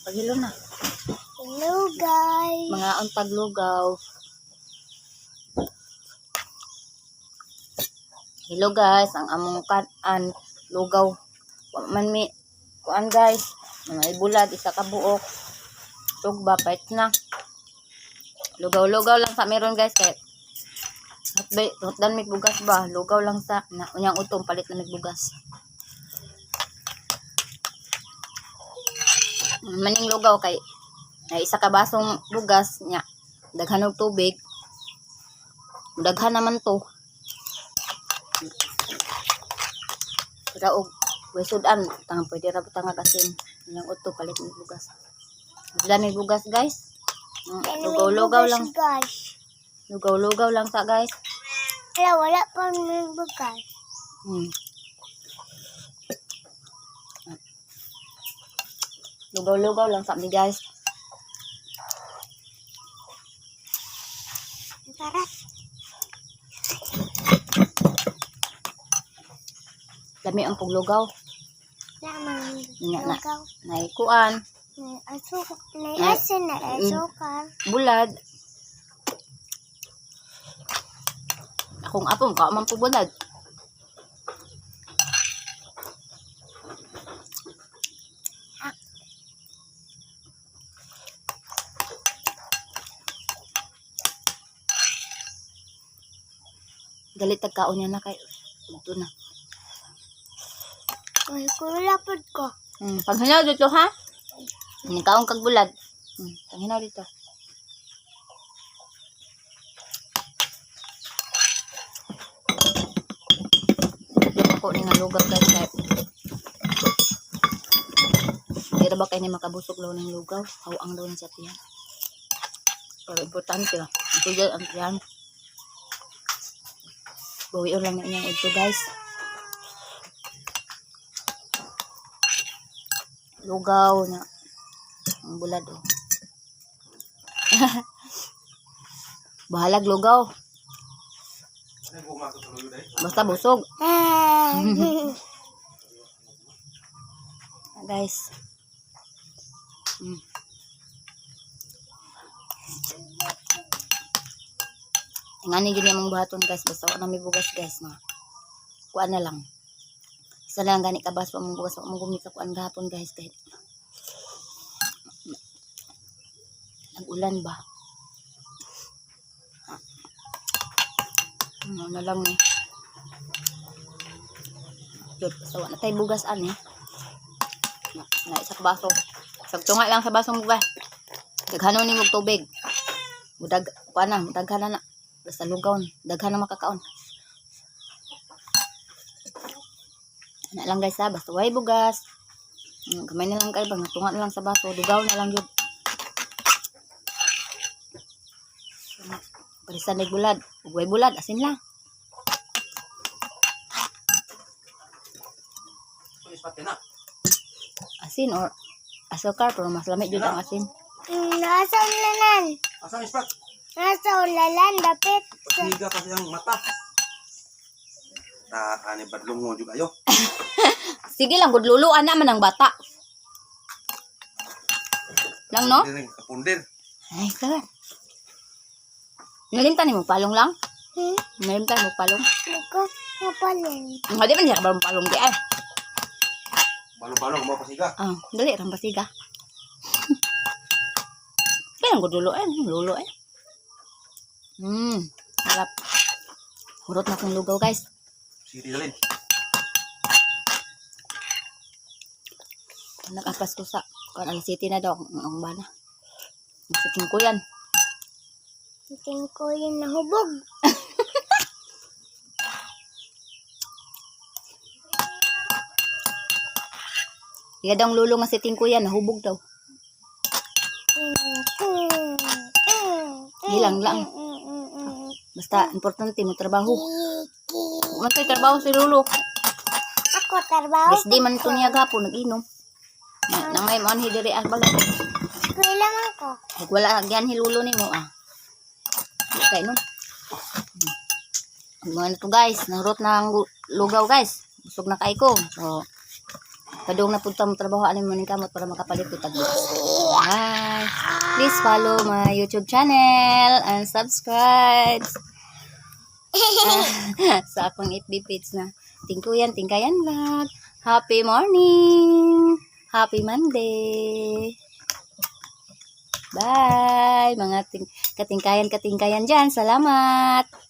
Pag-hello na. Hello, guys. Mga untag lugaw. Hello guys, ang among kan-an lugaw. Wa man mi kuan guys, mga bulad isa ka buok. Tugba pait na. Lugaw-lugaw lang sa meron guys kay Hatbay, hotdan mig bugas ba? Lugaw lang sa na unyang utom palit na mig bugas. Maning lugaw kay na isa ka basong bugas nya daghan og tubig. Daghan naman to. Pero og way sudan tang pwede ra butang asin. Unyang uto palit mig bugas. Hotdan mig bugas guys. Lugaw-lugaw lang. Guys. Lugaw-lugaw lang sa guys. Wala, wala pa may bugas. Lugaw-lugaw lang sa mi guys. Ang sarap. Lami ang puglugaw. Wala man Nga na. lugaw. Naikuan, May asukal. May May- asin na asukal. Bulad. Akong apong ka man po bulad. Galit tagkaon niya na kay ito na. Ay, kulapod ko. Paghinaw dito ha. Nikaon kag bulad. Paghinaw dito. Ako ni nga lugaw guys kay. Di ra ba kay ni makabusog law ng lugaw? Hawang daw ni sa tiyan. Pero importante ah. Ito ang tiyan. Bawion lang na inyong udto guys. Lugaw na ang bulad oh. Bahalag lugaw. Basta busog. Ah. Guys. Ingani gini among buhaton guys, basta wa na may bugas guys na. Kuan na lang. Isa lang gani ka baso among bugas, wa mo gumi ka kuan gahapon guys kay nag-ulan ba? Ah. Ano na lang eh. Yun, basta wa na tayo bugas ani. Na isa ka baso. Sagtunga lang sa basong bugas. Daghanon ni og tubig. Mudag kuan na, daghan na na. Basta lugaw, daghan na makakaon. Ana lang guys ha, basta way bugas. Gamay na lang kayo, bang tunga na lang sa baso, dugaw na lang yun. Parisan na bulad, ug way bulad, asin lang. Asin or asukar, pero mas lamig jud ang asin. Nasa ulanan. Asa ang ispat? Nasa ulanan, dapit. Pasiga kasi ang mata. Ta ani badlong mo jud ayo. Sige lang, gud luluan naman ang bata. Lang no? Dire kapundir. Ay, tara. Nalimtan ni mo palong lang? Hmm? Nalimtan mo palong? Liko, kapalin. Ang di man siya kabalong palong di ay. Balong-balong mo pasiga. Ah, dali rang basiga. Kaya ko dulo eh, lulo eh. Sarap. Hurot na kong lugaw, guys. Sige dalin. Nakapas ko sa kuan alas city na daw ang bana. Siking ko yan. Tingin ko yun nahubog. Iya daw ang lulo nga siting ko yan, nahubog daw. Gilang lang. Basta importante mo trabaho. Man kay trabaho si lulo. Ako, trabaho. Bes di man to niya gapon nag-inom. Na nangay mo anhi diri ang balay. Eskwela man ko. Ug wala agyan hilulo nimo ah. Di kay no. Ang mga na to guys, narot na ang lugaw guys. Busog na kay ko. So Padung na punta mo trabaho ani mo ning kamot para makapalit ko tag bugas. Bye. Please follow my YouTube channel and subscribe sa akong FB page na Tingkuyan Tingkayan Vlog. Happy morning! Happy Monday! Bye! Mga katingkayan katingkayan dyan. Salamat!